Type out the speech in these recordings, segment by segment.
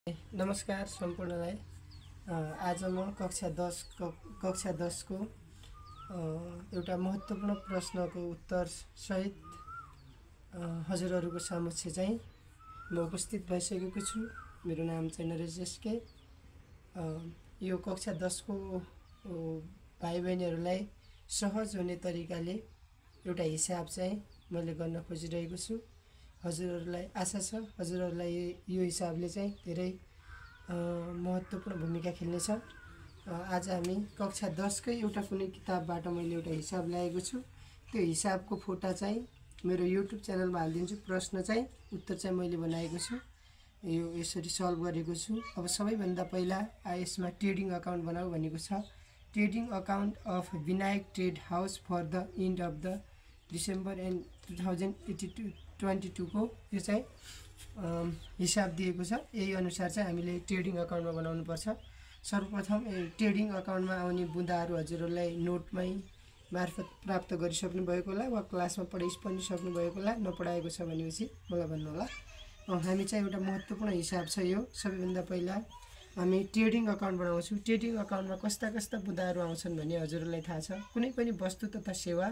नमस्कार सम्पूर्णलाई। आज म कक्षा 10 को एउटा महत्त्वपूर्ण प्रश्नको उत्तर सहित हजुरहरूको समक्ष चाहिँ म उपस्थित भइसकेको छु। मेरो नाम चाहिँ नरेश एसके। यो कक्षा 10 को भाइ बहिनीहरूलाई सहज हुने तरिकाले एउटा हिसाब चाहिँ मैले गर्न खोजिरहेको छु। हजुरहरूलाई आशा छ हजुरहरूलाई यो हिसाबले चाहिँ धेरै महत्त्वपूर्ण भूमिका खेल्नेछ। आज हामी कक्षा 10 कै एउटा कुनै किताबबाट मैले एउटा हिसाब ल्याएको छु। त्यो हिसाबको फोटा चाहिँ मेरो युट्युब च्यानलमा हालिदिन्छु। प्रश्न चाहिँ उत्तर चाहिँ मैले बनाएको छु, यो यसरी सल्भ गरेको छु। अब सबैभन्दा पहिला यसमा ट्रेडिङ अकाउन्ट बनाऊ भनेको छ। Trading account of Vinayak trade house for the end of the December end 2022 को यो चाहिँ हिसाब दिएको छ। यही अनुसार चाहिँ हामीले ट्रेडिङ अकाउन्टमा बनाउनु पर्छ। सर्वप्रथम ट्रेडिङ अकाउन्टमा आउने बुँदाहरू हजुरहरूलाई नोटमै मार्फत प्राप्त गरिसक्नु भएको होला वा क्लासमा पढाइ पनि सक्नु भएको होला। नपढाएको छ भनेपछि मलाई भन्नु होला। हामी चाहिँ एउटा महत्त्वपूर्ण हिसाब छ यो। सबैभन्दा पहिला हामी ट्रेडिङ अकाउन्ट बनाउँछौँ। ट्रेडिङ अकाउन्टमा कस्ता कस्ता बुँदाहरू आउँछन् भने हजुरहरूलाई थाहा छ। कुनै पनि वस्तु तथा सेवा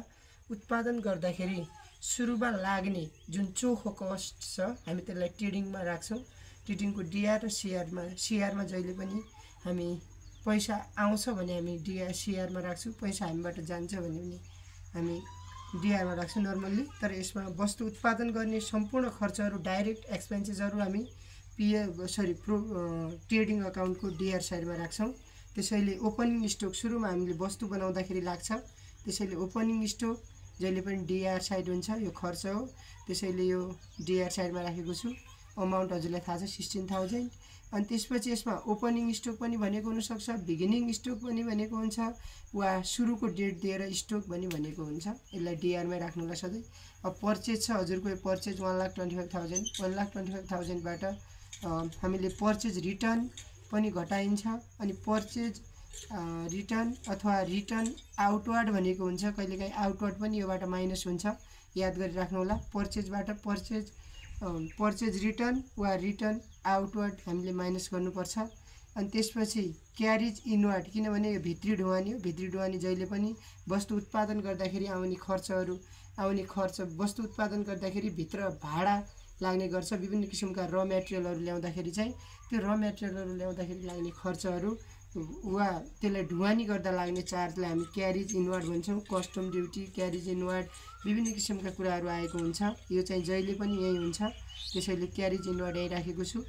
उत्पादन गर्दाखेरि सुरुमा लाग्ने जुन चोखो कस्ट छ हामी त्यसलाई ट्रेडिङमा राख्छौँ। ट्रेडिङको डिआर र सिआरमा जहिले पनि हामी पैसा आउँछ भने हामी डिआर सिआरमा राख्छौँ, पैसा हामीबाट जान्छ भने हामी डिआरमा राख्छौँ नर्मल्ली। तर यसमा वस्तु उत्पादन गर्ने सम्पूर्ण खर्चहरू डाइरेक्ट एक्सपेन्सेसहरू हामी ट्रेडिङ अकाउन्टको डिआर साइडमा राख्छौँ। त्यसैले ओपनिङ स्टक सुरुमा हामीले वस्तु बनाउँदाखेरि लाग्छ, त्यसैले ओपनिङ स्टक जहिले पनि डिआर साइड हुन्छ, यो खर्च हो। त्यसैले यो डिआर साइडमा राखेको छु। अमाउन्ट हजुरलाई थाहा छ 16,000। अनि त्यसपछि यसमा ओपनिङ स्टक पनि भनेको हुनसक्छ, बिगिनिङ स्टक पनि भनेको हुन्छ वा सुरुको डेट दिएर स्टक पनि भनेको हुन्छ। यसलाई डिआरमै राख्नुलाई सधैँ। अब पर्चेज छ हजुरको, यो पर्चेज 1,25,000। 1,25,000बाट हामीले पर्चेज रिटर्न पनि घटाइन्छ। अनि पर्चेज रिटर्न अथवा रिटर्न आउटवर्ड भनेको हुन्छ, कहिलेकाहीँ आउटवर्ड पनि योबाट माइनस हुन्छ, याद गरिराख्नु होला। पर्चेजबाट पर्चेज रिटर्न वा रिटर्न आउटवर्ड हामीले माइनस गर्नुपर्छ। अनि त्यसपछि क्यारिज इनवर्ड, किनभने यो भित्री ढुवानी हो। भित्री ढुवानी जहिले पनि वस्तु उत्पादन गर्दाखेरि आउने खर्च वस्तु उत्पादन गर्दाखेरि भित्र भाडा लाग्ने गर्छ। विभिन्न किसिमका र मेटेरियलहरू ल्याउँदाखेरि चाहिँ त्यो र मेटेरियलहरू ल्याउँदाखेरि लाग्ने खर्चहरू वा त्यसलाई ढुवानी गर्दा लाग्ने चार्जलाई हामी क्यारिज इनवर्ड भन्छौँ। कस्टम ड्युटी, क्यारिज इनवर्ड, विभिन्न किसिमका कुराहरू आएको हुन्छ। यो चाहिँ जहिले पनि यही हुन्छ, त्यसैले क्यारिज इनवर्ड यही राखेको छु।